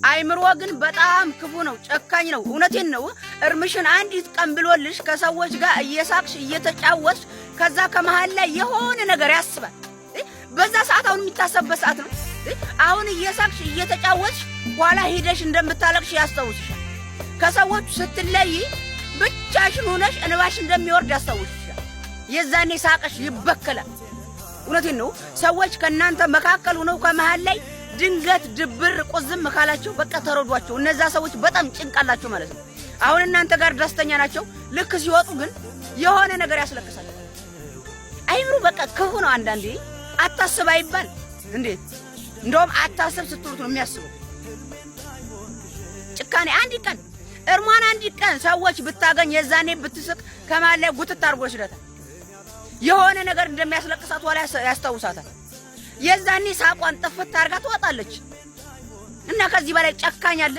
አይምሮ ግን በጣም ክፉ ነው፣ ጨካኝ ነው። እውነቴን ነው። እርምሽን አንዲት ቀን ብሎልሽ ከሰዎች ጋር እየሳቅሽ እየተጫወትሽ ከዛ ከመሃል ላይ የሆነ ነገር ያስባል። በዛ ሰዓት አሁን የሚታሰብበት ሰዓት ነው። አሁን እየሳቅሽ እየተጫወትሽ ኋላ ሂደሽ እንደምታለቅሽ ያስታውስሻል። ከሰዎቹ ስትለይ ብቻሽን ሆነሽ እንባሽ እንደሚወርድ ያስታውስሻል። የዛኔ ሳቅሽ ይበከላል። እውነቴን ነው። ሰዎች ከእናንተ መካከል ሆነው ከመሃል ላይ ድንገት ድብር ቁዝም ካላቸው በቃ ተረዷቸው። እነዛ ሰዎች በጣም ጭንቅ አላቸው ማለት ነው። አሁን እናንተ ጋር ደስተኛ ናቸው። ልክ ሲወጡ ግን የሆነ ነገር ያስለቅሳል። አይምሩ በቃ ክፉ ነው። አንዳንዴ አታስብ አይባል እንዴት? እንደውም አታስብ ስትሉት ነው የሚያስበው። ጭካኔ አንድ ቀን እርሟን አንድ ቀን ሰዎች ብታገኝ የዛኔ ብትስቅ ከመሃል ላይ ጉትት አድርጎ ይወስዳታል። የሆነ ነገር እንደሚያስለቅሳት ኋላ ያስታውሳታል። የዛኔ ሳቋን ጥፍት አድርጋ ትወጣለች። እና ከዚህ በላይ ጨካኝ አለ?